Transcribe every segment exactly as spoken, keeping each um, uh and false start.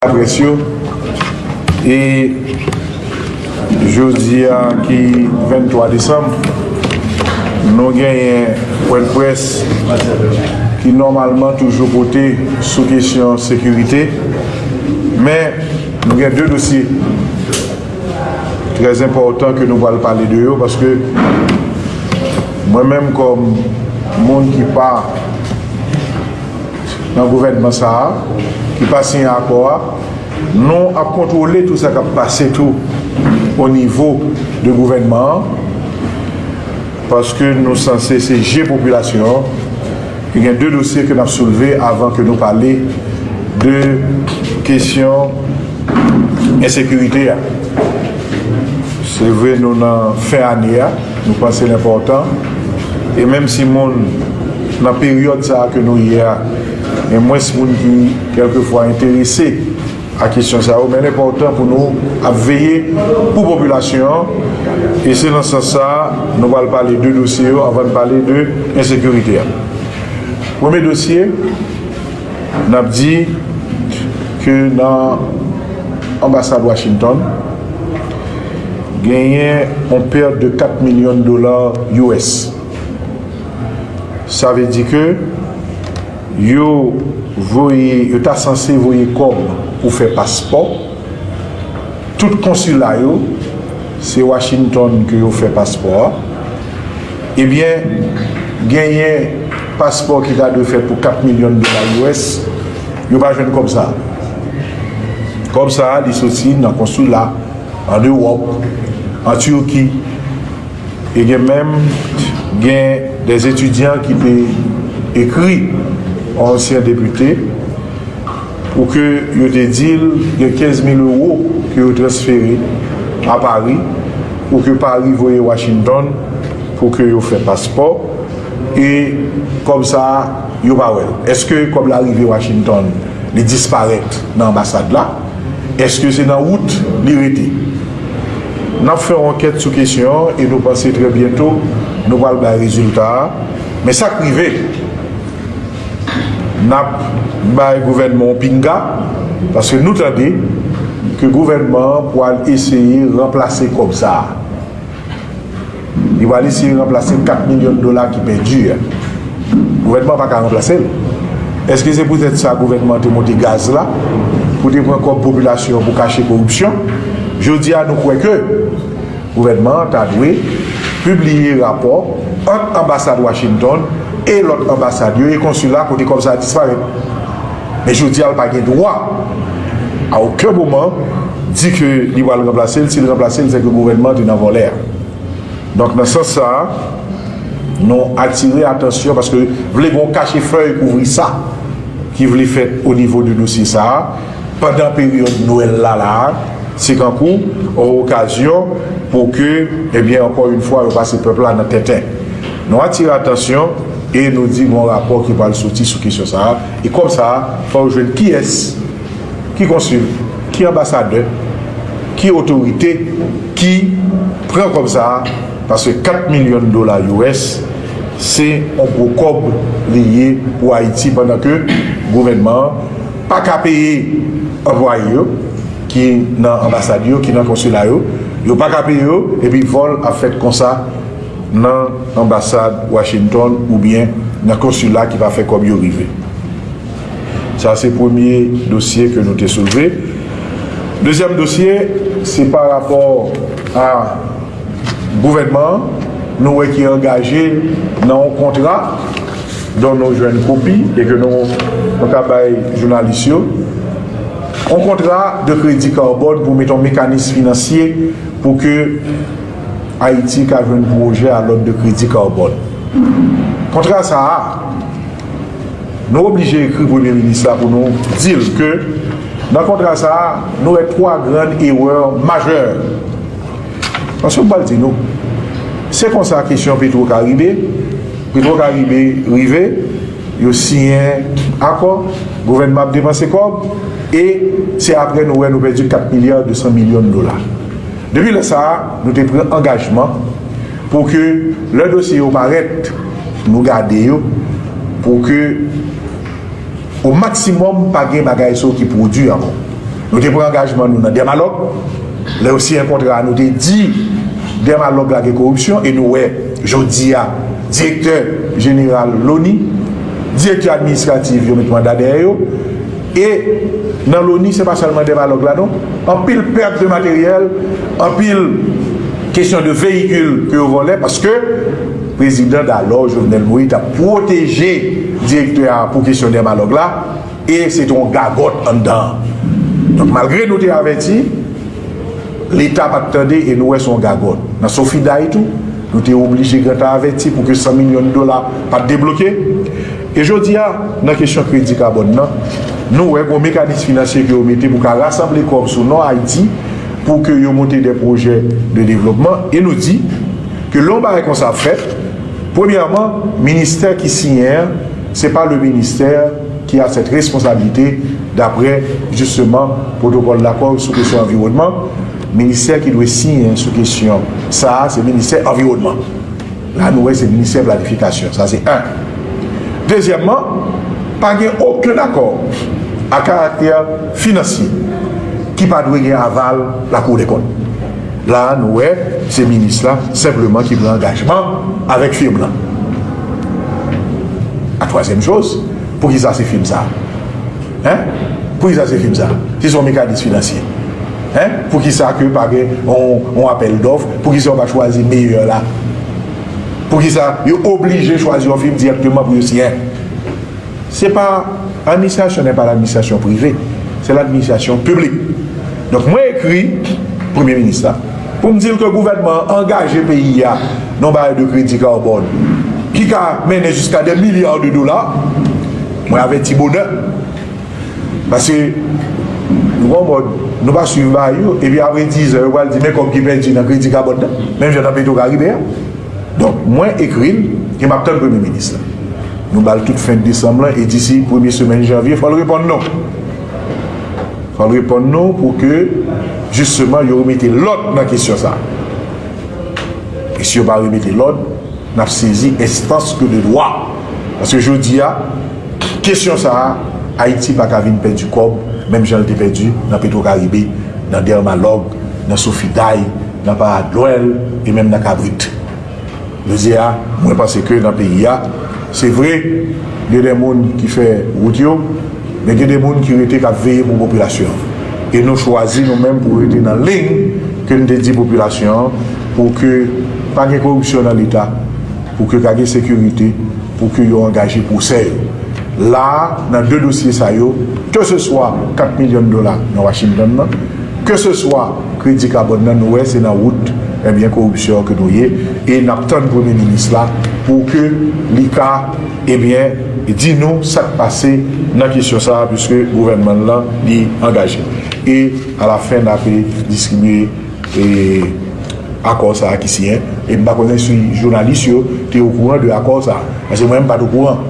laprès yo. E jodi a ki venntwa desanm, nou genyen pwen près ki nòmalman toujou pote sou kesyon sekirite, men nou gen de dosye trè enpòtan ke nou pral pale de yo, paske mwen menm kòm moun ki pa nan gouvènman sa a, ki pa siyen akò a, nou ap kontwole tout sa k ap pase tou o nivo de gouvènman an, paske nou sanse se je popilasyon an, e gen de dosye ke n ap soulve avan ke nou pale de kesyon ensekirite a. Se vre nou nan fen ane a, nou panse l enpòtan, e menm si moun nan peryòd sa a ke nou ye a, gen mwens moun ki kèlkefwa enterese a kesyon sa yo, men l enpòtan pou nou ap veye pou popilasyon an, e se nan sans sa a nou pral pale de dosye yo anvan n pale de ensekirite a. Premye dosye, n ap di ke nan anbasad Washington, genyen yon pèt de kat milyon dola U S. Sa vle di ke yo voye, yo ta sanse voye kòb pou fè paspò. Tout konsila yo, se Washington ke yo fè paspò a. Ebyen, genyen paspò ki ta dwe fèt pou kat milyon dola U S, yo pa jwenn kòb sa a. Kòb sa a, li soti nan konsila, an Ewòp, an Tiki, e gen menm gen de etidyan ki te ekri yon ansyen depite pou ke yo te di l gen kenz mil ewo ke yo transfere a Pari, pou ke Pari voye Washington pou ke yo fè paspò, e kòb sa a, yo pa wè l. Èske kòb la rive Washington, li disparèt nan anbasad la? Èske se nan wout li rete? N ap fè yon ankèt sou kesyon an e nou panse trè byento nou pral bay rezilta a. Men sa k rive, n ap bay gouvènman yon pinga, paske nou tande ke gouvènman an pral eseye ranplase kòb sa a. Li pral eseye ranplase kat milyon dola ki pèdi a. Gouvènman an pa ka ranplase l. Èske se poutèt sa gouvènman an te monte gaz la, pou te pran kòb popilasyon an pou kache koripsyon? Jodi a, nou kwè ke gouvènman an ta dwe pibliye rapò ant anbasad Washington e lòt anbasad yo e konsila kote kòb sa a disparèt. Men jodi a, l pa gen dwa, a okenn moman, di ke li pral ranplase l. Si l ranplase l, se ke gouvènman an te nan vòlè a. Donk, nan sans sa a, nou atire atansyon, paske vle gen yon kache fèy kouvri sa ki vle fèt o nivo de dosye sa a, pandan peryòd Nwèl la, la a, se kankou yon okazyon pou ke, ebyen, ankò yon fwa, yo pase pèp la nan tenten. Nou atire atansyon e nou di gon rapò ki pral soti sou kesyon sa a. E kòb sa a, fò yo jwenn kiyès ki konsil, ki anbasadè, ki otorite ki pran kòb sa a, paske kat milyon dola U S, se yon gwo kòb li ye pou Ayiti, pandan ke gouvènman an pa ka peye anplwaye yo ki nan anbasad yo, ki nan konsila yo, yo pa ka peye yo, epi vòl ap fèt konsa nan anbasad Washington oubyen nan konsila ki pa fè kòb yo rive. Sa se premye dosye ke nou te soulve. Dezyèm dosye, se pa rapò a gouvènman an, nou wè ki angaje nan yon kontra dont nou jwenn kopi e ke nou, nou ka bay jounalis yo. Yon kontra de kredi kabòn pou mete yon mekanis finansye pou ke Ayiti ka jwenn pwojè a lòd de kredi kabòn. Kontra sa a, nou oblije ekri Premye Minis la pou nou di l ke nan kontra sa a, nou wè twa grann erè majè. Paske m pral di nou, se konsa kesyon Petro Caribe, Petro Caribe rive, yo siyen akò, gouvènman ap depanse kòb, e se apre nou wè nou pèdi kat milya de san milyon dola. Depi lè sa a, nou te pran angajman pou ke lè dosye yo parèt, nou gade yo, pou ke o maksimòm pa gen bagay sa yo ki pwodui ankò. Nou te pran angajman nou nan Dermalog. Lè yo siyen kontra a, nou te di Dermalog la gen koripsyon, e nou wè jodi a, direktè jeneral loni, direktè administratif, yo met manda dèyè yo. E nan loni, se pa sèlman Dermalog la non. Anpil pèt de materyèl, anpil kesyon de veyikil ke yo vòlè, paske prezidan dalò, Jovenel Moïse, t ap pwoteje direktè a pou kesyon Dermalog la, e se te yon gagòt anndan. Donk, malgre nou te avèti, Leta pa t tande e nou wè se yon gagòt. Nan Sofiday tou, nou te oblije gentan avèti pou ke san milyon dola pa t debloke. E jodi a, nan kesyon kredi kabòn nan, nou wè gon mekanis finansye ke yo mete pou ka rasanble kòb sou non Ayiti pou ke yo monte de pwojè de devlopman. E nou di ke lè yon bagay konsa ap fèt, premyèman, ministè ki siyen an, se pa le ministè ki a cette responsabilité, daprè, jisteman, pwotokòl dakò sou kesyon anviwònman. Ministè ki dwe siyen sou kesyon sa a, se ministè anviwònman. La, nou wè se ministè planifikasyon. Sa, se en. Dezyèmman, pa gen okenn akò a karaktè finansye ki pa dwe gen aval Lakou dè kont. La, nou wè, se minis la, senpleman, ki pran angajman avèk fim lan. A twazyèm choz, poukisa se fim sa a? Hein? Poukisa se fim sa a? Si se yon mekanis finansye. Hein? Poukisa ke pa gen yon, yon apèl dòf? Poukisa yo pa chwazi meyè la? Poukisa yo oblije chwazi yon fim dirèkteman pou yo siyen? Se pa, l'administration n'est pas l'administration privée, c'est l'administration publique. Donk, mwen ekri Premye Minis la pou m di l ke gouvènman an angaje peyi a nan yon bagay de kredi kabòn ki ka mennen jiska des milliards de dollars. Mwen avèti bonè. Paske, nou gon mòd, nou pa swiv bagay yo, epi apre diz an, yo pral di, men kòb ki pèdi nan kredi kabòn nan, menm jan nan Petro Caribe a. Donk, mwen ekri l, e m ap tann Premye Minis la. Nou ba l tout fen desanm lan, e disi premye semèn janvye, fò l reponn nou. Fò l reponn nou pou ke, jisteman, yo remete lòd nan kesyon sa a. E si yo pa remete lòd, n ap sezi enstans ke de dwa. Paske jodi a, kesyon sa a, Ayiti pa ka vin pèdi kòb, menm jan l te pèdi nan Petro Caribe, nan Dermalog, nan Sofiday, nan Paradwel, e menm nan Kabrit. Jodi a, mwen panse ke nan peyi a, se vre, gen de moun ki fè wout yo, men gen de moun ki rete k ap veye pou popilasyon an. E nou chwazi nou menm pou rete nan liy ke n te di popilasyon an, pou ke pa gen koripsyon nan Leta, pou ke ka gen sekirite, pou ke yo angaje pwosè yo. La a, nan de dosye sa yo, ke se swa kat milyon dola nan Washington nan, ke se swa kredi kabòn nan, nou wè se nan wout, ebyen, koripsyon ke nou ye, e n ap tann Premye Minis la pou ke li ka, ebyen, di nou sa k pase nan kesyon sa a, piske gouvènman l lan, li angaje. E alafen, n ape distribye e akò sa a ki siyen. E m pa konnen si jounalis yo te okouran de akò sa a. Paske mwen, m pa t okouran.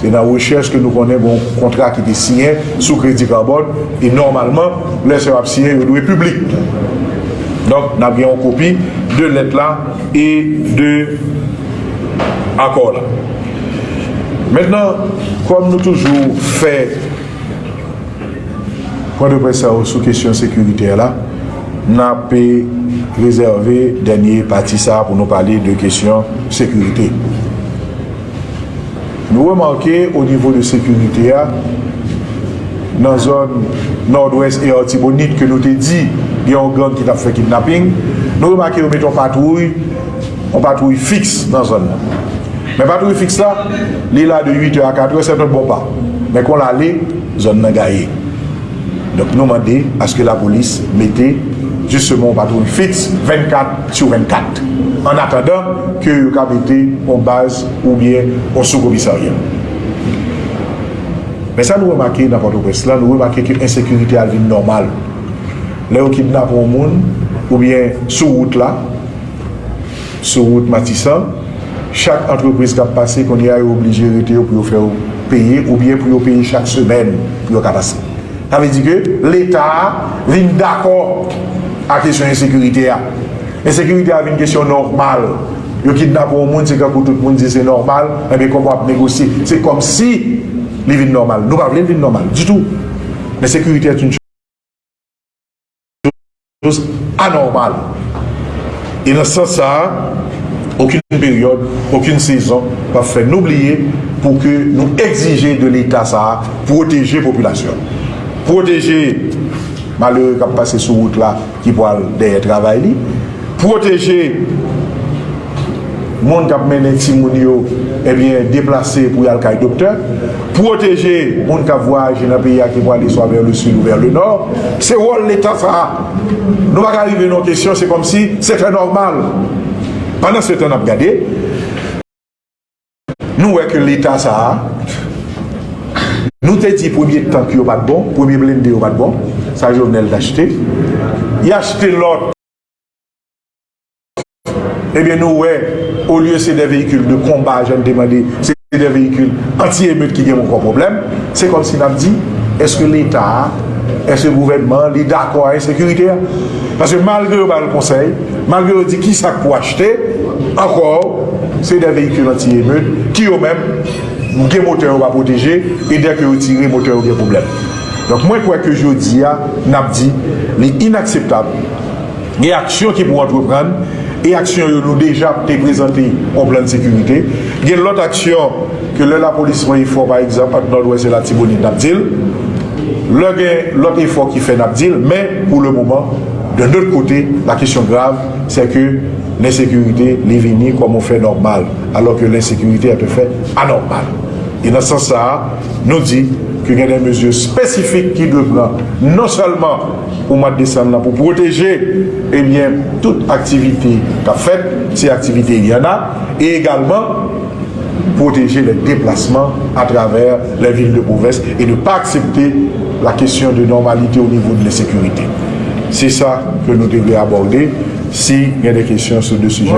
Se nan rechèch ke nou konnen gon kontra ki te siyen sou kredi kabòn. E nòmalman, lè sa yo ap siyen, yo dwe piblik. Donk, n ap gen yon kopi de lèt la e de akò la. Mentnan, kòm nou toujou fè pwen de près sa yo sou kesyon sekirite a la, n ape rezève dènye pati sa a pou nou pale de kesyon sekirite. Nou remake o nivo de sekirite a, nan zòn Nòdwès e Artibonit ke nou te di gen yon gang ki t ap fè kidnaping, nou remake yo mete yon patwouy, yon patwouy fiks nan zòn nan. Men patwouy fiks la, li la de uit è a kat è, se yon bon pa. Men kon l ale, zòn nan gaye. Donk, nou mande aske lapolis mete, jisteman, yon patwouy fiks vennkat sou vennkat, an atandan ke yo ka mete yon baz oubyen yon soukomisarya. Men sa nou remake nan Pòtoprens lan, nou remake ke ensekirite a vin nòmal. Lè yo kidnape yon moun, oubyen sou wout la, sou wout Matisan, chak antrepriz k ap pase, kounye a, yo oblije rete yo pou yo fè yo peye, oubyen pou yo peye chak semèn pou yo ka pase. Sa vle di ke Leta a vin dakò a kesyon ensekirite a. Ensekirite a vin kesyon nòmal. Yo kidnape yon moun, se kankou tout moun di se nòmal, enben kòman w ap negosye? Se kòmsi li vin nòmal. Nou pa vle l vin nòmal ditou. Men sekirite est une choz anòmal. E nan sans sa a, okenn peryòd, okenn sezon p ap fè nou bliye pou ke nou egzije de Leta sa a pwoteje popilasyon. Pwoteje malere k ap pase sou wout la ki pral dèyè travay li. Pwoteje moun k ap mennen timoun yo, ebyen, deplase pou y al kay doktè. Pwoteje moun k ap vwayaje nan peyi a ki prale swa vè le sid ou vè le nò. Se wòl Leta sa a. Nou pa ka rive nan yon kesyon, se kòmsi se trè nòmal. Pandan se tan n ap gade, nou wè ke Leta sa a, nou te di premye tank yo pa t bon, premye blende yo pa t bon, sa Jovenel t achte. Li achte lòt. Ebyen, nou wè, olye se de veyikil de konba, jan n te mande, se de veyikil anti-emet ki gen ankò pwoblèm. Se kòmsi n ap di, èske Leta a, èske gouvènman an, li dakò a ensekirite a? Paske malgre yo ba l konsèy, malgre yo di kisa k pou achte, ankò, se de veyikil anti-emet ki yo menm, gen motè yo pa pwoteje, e dèke yo tire, motè yo gen pwoblèm. Donk, mwen kwè ke jodi a, n ap di, li inakseptab. Gen aksyon ki pou antreprann, e aksyon yo nou deja te prezante yon plan de sekirite. Gen lòt aksyon ke lè lapolis fè efò, pa egzanp, ant Nòdwès e Latibonit, n ap di l. Lè gen lòt efò ki fè, n ap di l. Men, pou le moman, de nòt kote, la kesyon grav, se ke lensekirite, li vini kòm yon fè nòmal, alò ke lensekirite est un fait anormal. E nan sans sa a, nou di ke gen de mezi espesifik ki dwe pran, non sèlman pou mwa desanm nan, pou pwoteje, ebyen, tout aktivite k ap fèt, si aktivite il y en a, e egalman pwoteje les déplacements à travers les villes de province et ne pas accepter la question de normalité au niveau de l'insécurité. Se sa ke nou te vle abòde. Si gen de kesyon sou de sijè,